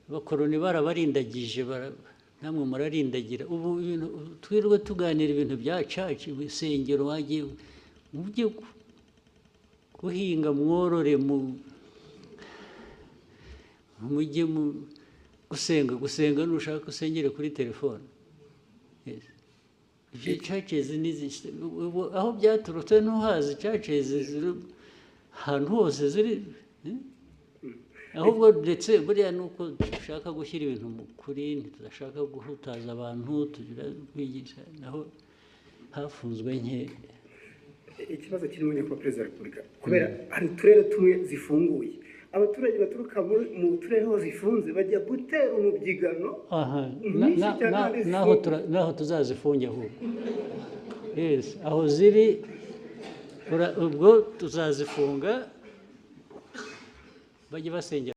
Abakoroni barabarindagije, namwe murarindagira. Ubu ibintu twirirwe tuganira, ibintu bya church, insengero, wagiye mujye guhinga, mworore, mu mujye mu gusenga. Gusenga nushaka usengere kuri telefone. Yes. Ibyo churches ubu aho byaturutse ntuhazi. Churches ziri ahantu hose ziri, eh? Ahubwo ndetse buriya ni uko dushaka gushyira ibintu mu kuri, ntitudashaka guhutaza abantu, tugira kwigisha naho hafunzwe nke. Ikibazo kirimo, Nyakubahwa Perezida wa Repubulika, kubera hari uturere tumwe zifunguye, abaturage baturuka mu turere aho zifunze bajya gutera umubyigano mwinshi cyane ahandi naho zifunguye. Naho tuzazifunge ahubwo. Yes, aho ziri ubwo tuzazifunga, bajye basengera.